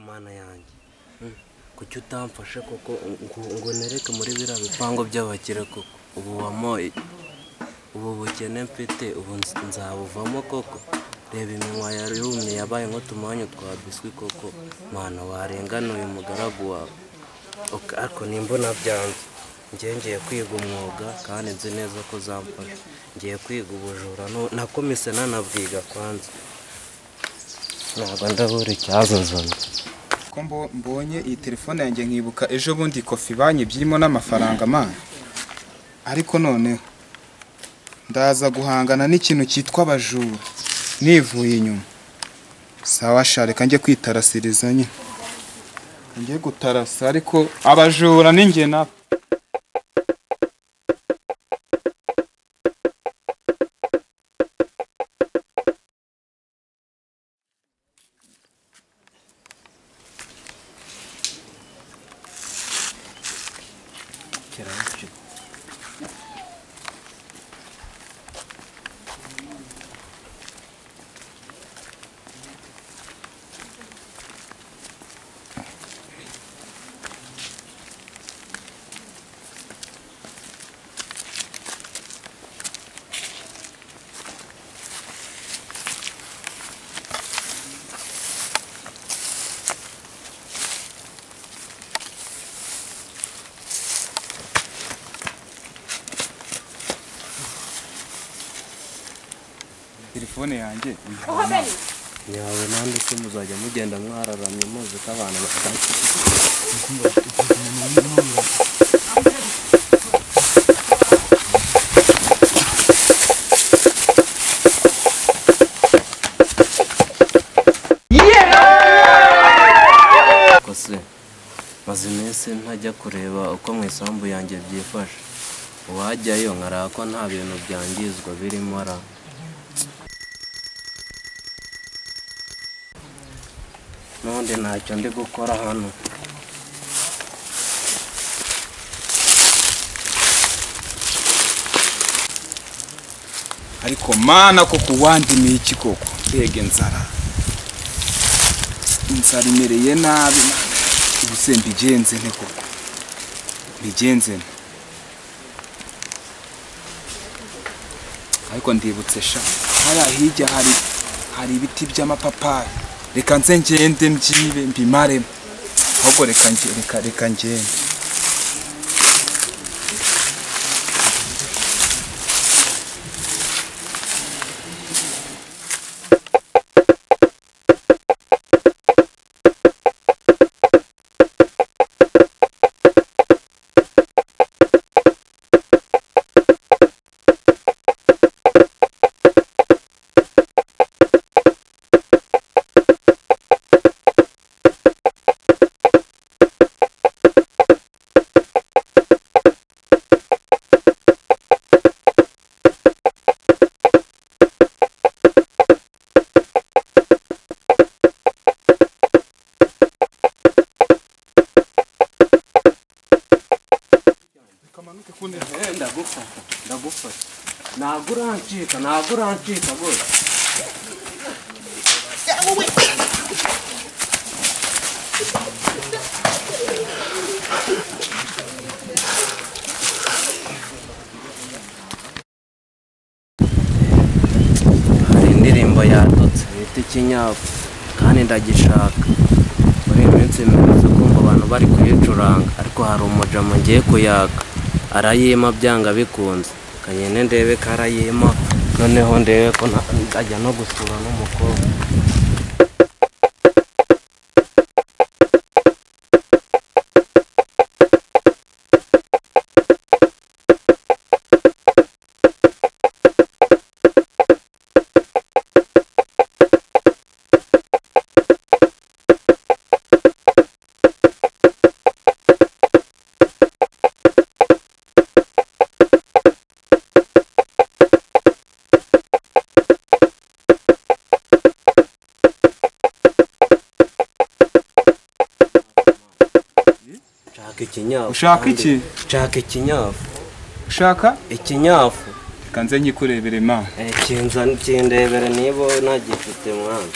Mana yanjye kuki utamfashe koko ngo nereke muri biriya bipango by'abakire koko? Ubu wamoye ubu bukene mfite ubu nzabuvamo koko? Reba iminwa yarumye yabaye nk'utumanyu twa biswi koko. Mana warenganuye umugaragu wawe. Ariko nimbona byanze njye ngiye kwiga umwuga kandi nzi neza ko uzamfasha. Ngiye kwiga ubujura nakomise nanabwiga kwanza, ntabwo ndabura icyazazana. Ko mbonye iyi telefone yanjye nkibuka ejo bundi kofi banki byirimo n'amafaranga mana, ariko noneho ndaza guhangana n'ikintu cyitwa abajura nivuye inyuma. Sawa sha, reka njye kwitarasiriza nyine, njye gutarasa ariko abajura ni njye nabo. Telefone yanjye yawe nande se muzajya mugenda mwararamye muzi ko abantu bataki. Kose maze iminsi ntajya kureba uko mu isambu yanjye byifashe, uwajyayo nkaraba ko nta bintu byangizwa birimo ra. Nundi ntacyo ndi gukora hano. Ariko mana koko wandimiye iki koko? Mbega inzara, inzara imereye nabi. Ubu se mbigenze nte koko? Mbigenze nte? Ariko ndibutse sha, hariya hirya hari ibiti by'amapapayi. Reka nze ngende mbyibe mbimaremo, ahubwo reka ngende. Ndagufata, ndagufata, ntabwo urancika, ntabwo urancika rwose. Hari indirimbo yadutse bita ikinyafu kandi ndagishaka. Muri iyi minsi mperutse kumva abantu bari kuyicuranga, ariko hari umujama ngiye kuyaka arayima byanga bikunze. Kanyene ndebe ko arayima, noneho ndebe ko ndajya no gusura n'umukobwa. Nshaka ikinyafu. Ushaka iki? Nshaka ikinyafu. Ushaka ikinyafu. Reka nze nyikurebere, ma. Kindebere niba nagifite, mwana.